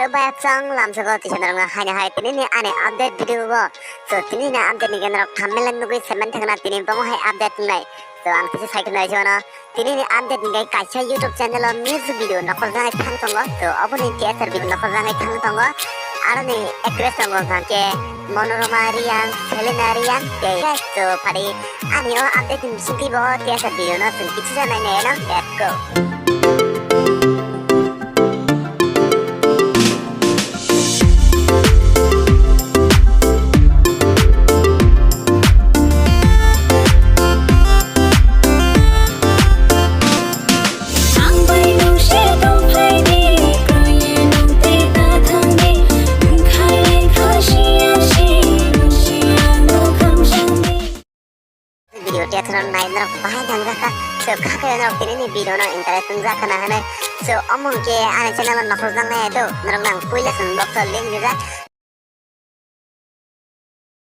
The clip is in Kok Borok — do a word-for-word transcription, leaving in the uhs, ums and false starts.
To bayapsang lamsogo tisa norok no haino hai tini ni ani update video bo. So tini ni update ni norok thumbnail nugui semen thangna tini bomo hai update nai. So ang tisa sai khna jono tini ni update ni gai kaisa YouTube channel o music video nokol jangai thang tongo. So obo ni T S R video nokol jangai thang tongo. Aro ni actress tongo hwnkhe Monorama Riang, Selena Riang tei. So pari ani o update ni siti bo T S R video no sung kichisa nai nai no. Let's go. Video tiya thana nai norok bahai nang jaka. So kha khe norok tini ni video no interest wng jaka na hanai. So omo hwnkhe ani channel no nokol jang nai do norok nang puila sung box o link rijak.